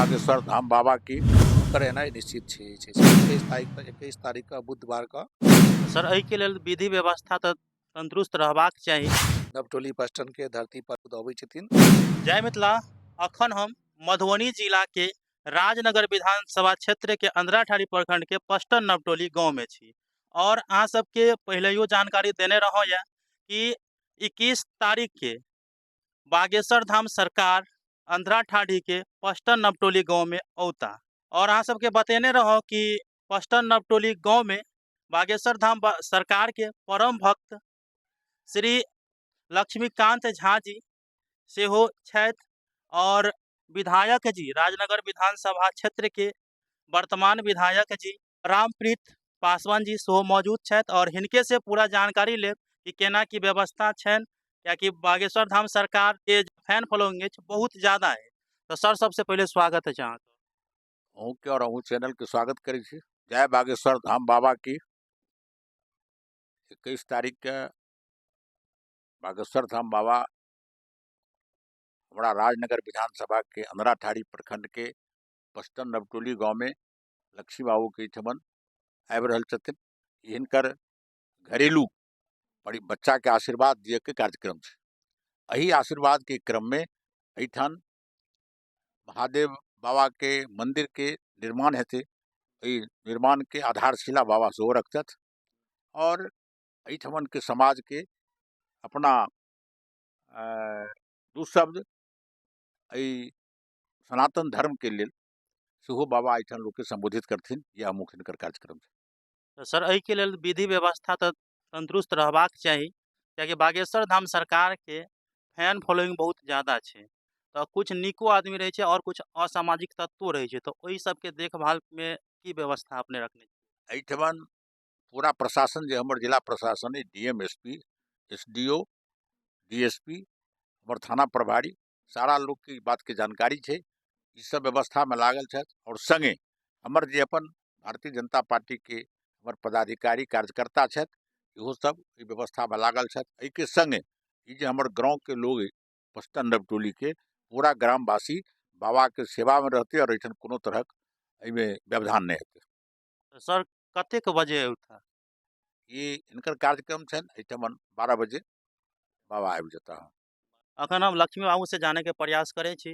बागेश्वर धाम बाबा की। हुनकर एनाइ निश्चित छै जे छै से 21 तारीख 21 तारीखके बुधवारके। सर, एहिके लेल विधि व्यवस्था तऽ तन्दुरुस्त रहबाक चाही। नवटोली पस्टनके धरती पर अबै छथिन। जय मिथिला। अखन हम मधुबनी जिलाके राजनगर विधानसभा क्षेत्रके अंधराठाढ़ी प्रखंडके पस्टन नवटोली गाँवमे छी और अहाँ सबके पहिलैयो जानकारी देने रहौं यऽ कि 21 तारीखके बागेश्वर धाम सरकार अंधराठाढ़ीके पस्टन नवटोली गाँवमे औता और अहाँ सबके बतेने रहौं कि पस्टन नवटोली गाँवमे बागेश्वर धाम सरकारके परम भक्त श्री लक्ष्मीकांत झा जी सेहो छथि और विधायक जी, राजनगर विधानसभा क्षेत्रके वर्तमान विधायक जी रामप्रीत पासवान जी सेहो मौजूद छथि और हिनके से पूरा जानकारी लेब कि केना की व्यवस्था छनि, कियाकि बागेश्वर धाम सरकार के फैन फॉलोइंग अछि बहुत ज़्यादा है। तो सर, सबसे पहिले स्वागत अछि अहाँके। अहूँके और अहूँ चैनलके स्वागत करै छी। जय बागेश्वर धाम बाबा की। 21 तारीखके बागेश्वर धाम बाबा हमरा राजनगर विधानसभा के अंधराठाढ़ी प्रखंड के पश्चिम नवटोली गाँव में लक्ष्मी बाबू के एहिठमन आबि रहल छथिन। हिनकर घरेलू बच्चा के आशीर्वाद दिए के कार्यक्रम छै। एहि आशीर्वाद के क्रम में एहिठाम महादेव बाबा के मंदिर के निर्माण हेतै। एहि निर्माण के आधारशिला बाबा सेहो रखतथि और एहिठमन के समाज के अपना दू शब्द एहि सनातन धर्म के लेल सेहो बाबा एहिठाम लोकके सम्बोधित करथिन। इएह मुख्य हिनकर कार्यक्रम छै। तऽ सर, एहिके लेल विधि व्यवस्था तऽ तन्दुरुस्त रहबाक चाही, कियाकि बागेश्वर धाम सरकारके फैन फॉलोइंग बहुत ज़्यादा छै, तऽ कुछ नीको आदमी रहै छै आओर कुछ असामाजिक तत्वो रहै छै, तऽ ओहि सबके देखभालमे की व्यवस्था अपने रखने छी? एहिठमन पूरा प्रशासन जे हमर जिला प्रशासन अइ, D M, S P, S D O, D S P, हमर थाना प्रभारी, सारा लोकके ई बातके जानकारी छै। ई सब व्यवस्थामे लागल छथि आओर सङ्गे हमर जे अपन भारतीय जनता पार्टीके हमर पदाधिकारी कार्यकर्ता छथि, इहो सब एहि व्यवस्थामे लागल छथि। एहिके सङ्गे ई जे हमर गाँवके लोग अइ पश्चिम नवटोलीके पूरा ग्रामवासी बाबाके सेवामे रहतै आओर एहिठाम कोनो तरहक एहिमे व्यवधान नहि हेतै। सर, कतेक बजे औता? ई हिनकर कार्यक्रम छनि एहिठमन 12 बजे बाबा आबि जेताह। अखन हम लक्ष्मी बाबूसँ जानैके प्रयास करै छी।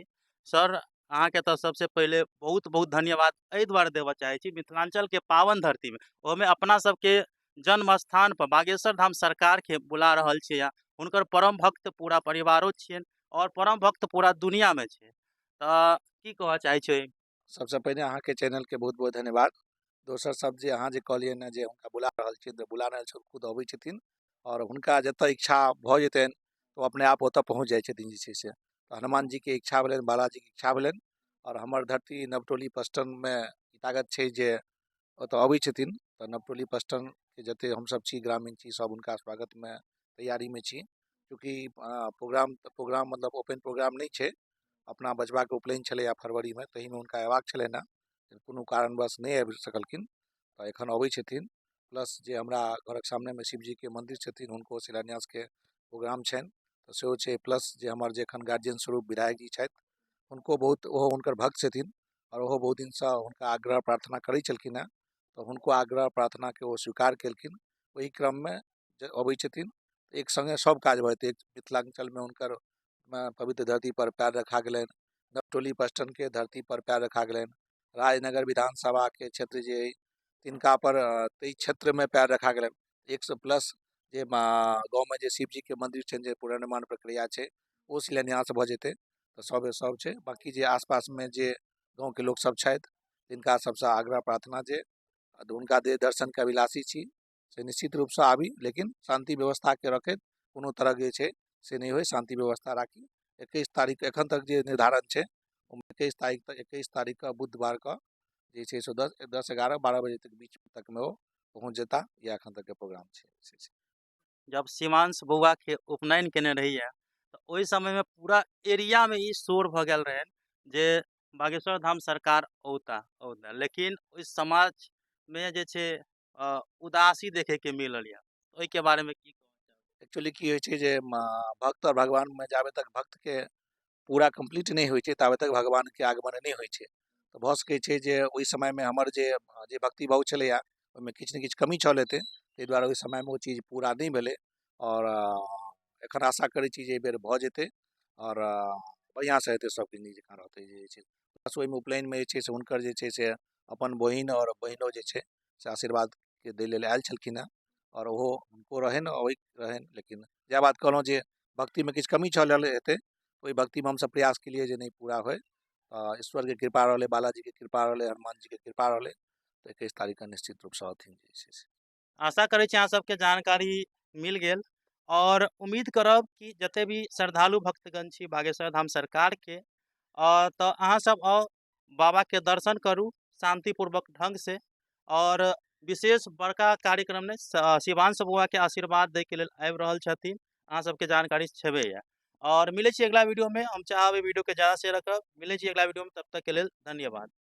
सर, अहाँके तऽ सबसँ पहिले बहुत बहुत धन्यवाद एहि दुआरे देबऽ चाहै छी, मिथिलाञ्चलके पावन धरतीमे, ओहोमे अपना सबके जन्म स्थान पर बागेश्वर धाम सरकारके बुला रहल छियै। हुनकर परम भक्त पूरा परिवारो छियनि आओर परम भक्त पूरा दुनियामे छै, तऽ की कहऽ चाहै छियै? सबसँ पहिने अहाँके चैनलके बहुत बहुत धन्यवाद। दोसर शब्द जे अहाँ जे कहलियै ने जे हुनका बुला रहल छियै, तऽ बुला रहल छियै, खुद अबै छथिन आओर हुनका जतऽ इच्छा भऽ जेतनि तऽ ओ अपने आप ओतऽ पहुँच जाइ छथिन। जे छै से हनुमान जीके इच्छा भेलनि, बालाजीके इच्छा भेलनि आओर हमर धरती नवटोली पस्टनमे ई ताकत छै जे ओतऽ अबै छथिन, तऽ नवटोली पस्टनके जते हमसब छी, ग्रामीण छी, सब हुनका स्वागतमे तैयारीमे छी। चूँकि प्रोग्राम मतलब ओपन प्रोग्राम नहि छै, अपना बचबाके उपनयन छलैए फरवरीमे, ताहिमे हुनका अयबाक छलनि हेँ, कोनो कारणवश नहि आबि सकलखिन, तऽ एखन अबै छथिन। प्लस जे हमरा घरक सामनेमे शिवजीके मन्दिर छथिन, हुनको शिलान्यासके प्रोग्राम छनि, तऽ सेहो छै। प्लस जे हमर जे एखन गार्जियन स्वरूप विधायक जी छथि, हुनको बहुत, ओहो हुनकर भक्त छथिन आओर ओहो बहुत दिनसँ हुनका आग्रह प्रार्थना करै छलखिन हेँ, तऽ हुनको आग्रह प्रार्थनाके ओ स्वीकार केलखिन। ओहि क्रममे जे अबै छथिन, एक सङ्गे सब काज भऽ जेतै। मिथिलाञ्चलमे हुनकर पवित्र धरती पर पैर रखा गेलनि, नवटोली पस्टनके धरती पर पैर रखा गेलनि, राजनगर विधानसभाके क्षेत्र जे अइ तिनका पर ताहि क्षेत्रमे पैर रखा गेलनि। एक सए प्लस जे गाँवमे जे शिवजीके मन्दिर छनि, जे पुनर्निर्माण प्रक्रिया छै, ओ शिलान्यास भऽ जेतै, तऽ सब सब छै। बाँकी जे आसपासमे जे गाँवके लोकसब छथि, तिनका सबसँ आग्रह प्रार्थना जे हुनका दे दर्शनके अभिलाषी छी, से निश्चित रूपसँ आबी, लेकिन शान्ति व्यवस्थाके रखैत, कोनो तरहक जे छै से नहि होइ, शान्ति व्यवस्था राखी। 21 तारीख एखन तक जे निर्धारण छै, ओ 21 तारीख तक, 21 तारीखके बुधवारके जे छै से 10, 10, 11, 12 बजे तक बीच तकमे ओ पहुँच जेता। इएह एखन तकके प्रोग्राम छै। जब शिवांश बौआके उपनयन केने रहियै, तऽ ओहि समयमे पूरा एरियामे ई शोर भऽ गेल रहै जे बागेश्वर धाम सरकार औता औता, लेकिन ओहि समाजमे जे छै उदासी देखैके मिलल यऽ, ओहिके बारेमे की? एक्चुअली की होइ छै जे भक्त आओर भगवानमे जाबे तक भक्तके पूरा कम्प्लीट नहि होइ छै ताबे तक भगवानके आगमन नहि होइ छै। तऽ भऽ सकै छै जे ओहि समयमे हमर जे जे भक्तिभाव छलैए ओहिमे किछु ने किछु कमी छल हेतै, ताहि दुआरे ओहि समयमे ओ चीज पूरा नहि भेलै। आओर एखन आशा करै छी जे एहिबेर भऽ जेतै आओर बढ़िआँसँ हेतै, सभकिछु नीक जकाँ रहतै। जे छै बस ओहिमे उपनयनमे जे छै से हुनकर जे छै से अपन बहिन आओर बहिनो जे छै से आशीर्वादके दै लेल आयल छलखिन हेँ, आओर ओहो हुनको रहनि अबैत रहनि। लेकिन इएह बात कहलहुँ जे भक्तिमे किछु कमी चल हेतै, ओहि भक्तिमे हमसभ प्रयास केलियै जे नहि पूरा होइ। ईश्वरके कृपा रहलै, बालाजीके कृपा रहलै, हनुमानजीके कृपा रहलै, तऽ 21 तारीखके निश्चित रूपसँ अथिन जे छै से। आशा करै छी अहाँ सबके जानकारी मिल गेल आओर उम्मीद करब कि जते भी श्रद्धालु भक्तगण छी बागेश्वर धाम सरकारके, तऽ अहाँ सब आउ, बाबाके दर्शन करू शान्तिपूर्वक ढंग से। आओर विशेष बड़का कार्यक्रम नहि, शिवांश बउआके आशीर्वाद दैके लेल आबि रहल छथिन, अहाँ सबके जानकारी छेबे यऽ। आओर मिलै छी अगिला वीडियोमे, हम चाहब एहि वीडियोके ज्यादा शेयर करब। मिलै छी अगिला वीडियोमे, तब तकके लेल धन्यवाद।